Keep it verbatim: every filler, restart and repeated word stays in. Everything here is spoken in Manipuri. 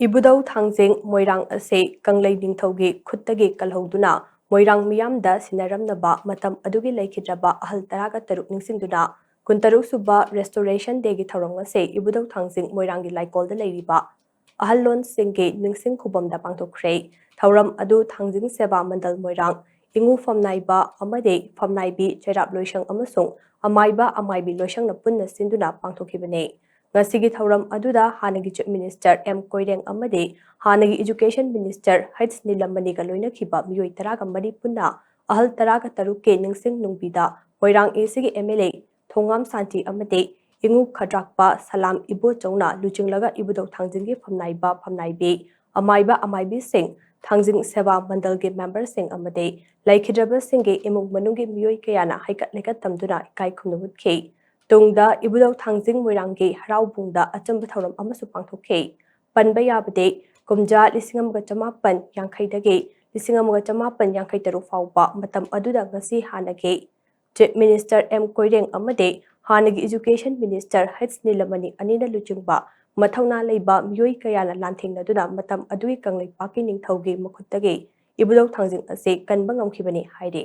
ꯏꯕꯨꯙꯧ ꯊꯥꯡꯖꯤꯡ ꯃꯣꯏꯔꯥꯡ ꯑꯁꯤ ꯀꯪꯂꯩ ꯅꯤꯡꯊꯧꯒꯤ ꯈꯨꯠꯇꯒꯤ ꯀꯜꯍꯧꯗꯨꯅ ꯃꯣꯏꯔꯥꯡ ꯃꯤꯌꯥꯝꯗ ꯁꯤꯟꯅꯔꯝꯅꯕ ꯃꯇꯝ ꯑꯗꯨꯒꯤ ꯂꯩꯈꯤꯗ꯭ꯔꯕ ꯑꯍꯜ ꯇꯔꯥꯒ ꯇꯔꯨꯛ ꯅꯤꯡꯁꯤꯡꯗꯨꯅ ꯀꯨꯟꯇꯔꯨꯛ ꯁꯨꯕ Restoration Dayꯒꯤ ꯊꯧꯔꯝ ꯑꯁꯤ ꯏꯕꯨꯙꯧ ꯊꯥꯡꯖꯤꯡ ꯃꯣꯏꯔꯥꯡꯒꯤ ꯂꯥꯏꯀꯣꯜꯗ ꯂꯩꯔꯤꯕ ꯑꯍꯜꯂꯣꯟꯁꯤꯡꯒꯤ ꯅꯤꯡꯁꯤꯡ ꯈꯨꯕꯝꯗ ꯄꯥꯡꯊꯣꯛꯈ꯭ꯔꯦ꯫ ꯊꯧꯔꯝ ꯑꯗꯨ ꯊꯥꯡꯖꯤꯡ ꯁꯦꯕꯥ ꯃꯟꯗꯜ ꯃꯣꯏꯔꯥꯡ, ꯏꯉꯨ ꯐꯝꯅꯥꯏꯕ ꯑꯃꯗꯤ ꯐꯝꯅꯥꯏꯕꯤ ꯆꯩꯔꯥꯞ ꯂꯣꯏꯁꯪ ꯑꯃꯁꯨꯡ ꯑꯃꯥꯏꯕ ꯑꯃꯥꯏꯕꯤ ꯂꯣꯏꯁꯪꯅ ꯄꯨꯟꯅ ꯁꯤꯟꯗꯨꯅ ꯄꯥꯡꯊꯣꯛꯈꯤꯕꯅꯤ꯫ ꯉꯁꯤꯒꯤ ꯊꯧꯔꯝ ꯑꯗꯨꯗ ꯍꯥꯟꯅꯒꯤ Chief Minister ꯑꯦꯝ ꯀꯣꯏꯔꯦꯡ ꯑꯃꯗꯤ ꯍꯥꯟꯅꯒꯤ Education Minister ꯍꯩꯆ ꯅꯤꯂꯃꯅꯤꯒ ꯂꯣꯏꯅꯈꯤꯕ ꯃꯤꯑꯣꯏ ꯇꯔꯥꯒ ꯃꯔꯤ ꯄꯨꯟꯅ ꯑꯍꯜ ꯇꯔꯥꯒ ꯇꯔꯨꯛꯀꯤ ꯅꯤꯡꯁꯤꯡ ꯅꯨꯡꯕꯤꯗ ꯃꯣꯏꯔꯥꯡ ꯑꯦꯁꯤꯒꯤ MLA ꯊꯣꯉꯥꯝ ꯁꯥꯟꯇꯤ ꯑꯃꯗꯤ ꯏꯉꯨ ꯈꯗ꯭ꯔꯥꯛꯄ ꯁꯂꯥꯝ ꯏꯕꯣꯆꯧꯅ ꯂꯨꯆꯤꯡꯂꯒ ꯏꯕꯨꯙꯧ ꯊꯥꯡꯖꯤꯡꯒꯤ ꯐꯝꯅꯥꯏꯕ ꯐꯝꯅꯥꯏꯕꯤ, ꯑꯃꯥꯏꯕ ꯑꯃꯥꯏꯕꯤꯁꯤꯡ, ꯊꯥꯡꯖꯤꯡ ꯁꯦꯕꯥ ꯃꯟꯗꯜꯒꯤ memberꯁꯤꯡ ꯑꯃꯗꯤ ꯂꯩꯈꯤꯗ꯭ꯔꯕꯁꯤꯡꯒꯤ ꯏꯃꯨꯡ ꯃꯅꯨꯡꯒꯤ ꯃꯤꯑꯣꯏ ꯀꯌꯥꯅ ꯍꯩꯀꯠ ꯂꯩꯀꯠ ꯇꯝꯗꯨꯅ ꯏꯀꯥꯏ ꯈꯨꯝꯅꯧ ꯎꯠꯈꯤ꯫ ꯇꯨꯡꯗ ꯏꯕꯨꯙꯧ ꯊꯥꯡꯖꯤꯡ ꯃꯣꯏꯔꯥꯡꯒꯤ ꯍꯔꯥꯎꯕꯨꯡꯗ ꯑꯆꯝꯕ ꯊꯧꯔꯝ ꯑꯃꯁꯨ ꯄꯥꯡꯊꯣꯛꯈꯤ꯫ ꯄꯟꯕ ꯌꯥꯕꯗꯤ, ꯀꯨꯝꯖꯥ ꯂꯤꯁꯤꯡ ꯑꯃꯒ ꯆꯃꯥꯄꯟ ꯌꯥꯡꯈꯩꯗꯒꯤ ꯂꯤꯁꯤꯡ ꯑꯃꯒ ꯆꯃꯥꯄꯟ ꯌꯥꯡꯈꯩ ꯇꯔꯨꯛ ꯐꯥꯎꯕ ꯃꯇꯝ ꯑꯗꯨꯗ ꯉꯁꯤ ꯍꯥꯟꯅꯒꯤ Chief Minister ꯑꯦꯝ ꯀꯣꯏꯔꯦꯡ ꯑꯃꯗꯤ ꯍꯥꯟꯅꯒꯤ Education Minister ꯍꯩꯆ ꯅꯤꯂꯃꯅꯤ ꯑꯅꯤꯅ ꯂꯨꯆꯤꯡꯕ ꯃꯊꯧꯅꯥ ꯂꯩꯕ ꯃꯤꯑꯣꯏ ꯀꯌꯥꯅ ꯂꯥꯟꯊꯦꯡꯅꯗꯨꯅ ꯃꯇꯝ ꯑꯗꯨꯒꯤ ꯀꯪꯂꯩꯄꯥꯛꯀꯤ ꯅꯤꯡꯊꯧꯒꯤ ꯃꯈꯨꯠꯇꯒꯤ ꯏꯕꯨꯙꯧ ꯊꯥꯡꯖꯤꯡ ꯑꯁꯤ ꯀꯟꯕ ꯉꯝꯈꯤꯕꯅꯤ ꯍꯥꯏꯔꯤ꯫